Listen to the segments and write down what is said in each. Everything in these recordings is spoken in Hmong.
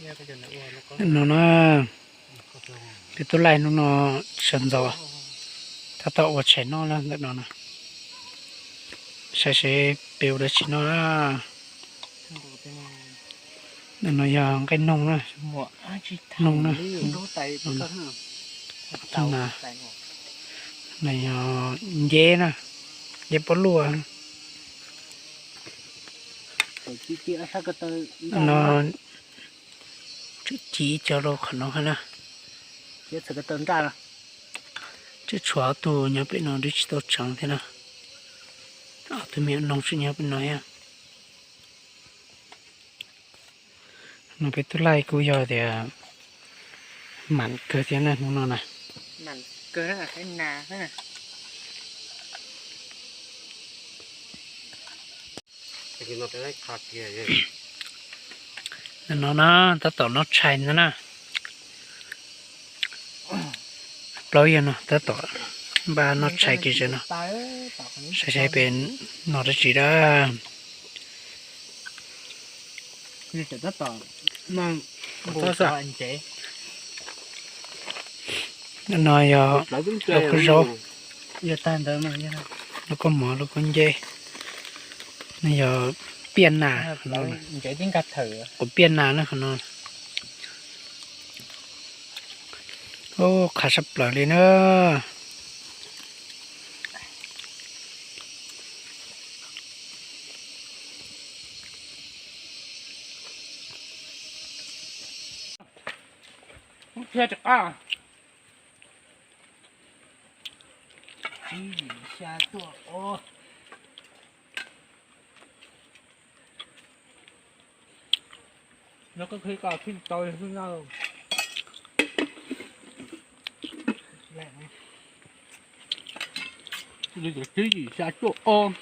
Ntawm no na, peb tub laij hnub no sawv ntxov tab tom ua tshais noj na ntawm no na. Saib seb peb ua dab tsi noj na. Ntawm no yog nqaij noog na, noog na. No yog nceb na, nceb pob luaj. No tseem ci ib co rau qhov no na. Tseem tshuav ob tug nyob pem no twb tsis tau tseev thiab na. Ob tug me nyuam noog tseem nyob pem no thiab. No peb tub laij kuj yog tias mam kawg thiab na hnub no na. Ntawm no na, tab tom noj tshais ntag na. Plaub yawg no tab tom npaj noj tshais kev zaum no. Saib saib peb noj dab tsi dab. No yog lauj kaub zaub, lauj kaub mov, lauj kaub nceb. No yog piaj nas, quav piaj nas na qhov no. Ub, qab sab plaws li na. Tsib yim xya cuaj ob. Tsib yim xya cuaj ob.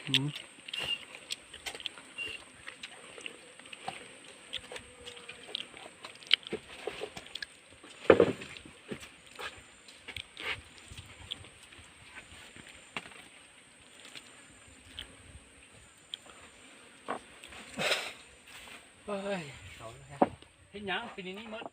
Ib nyab pis ni nib mab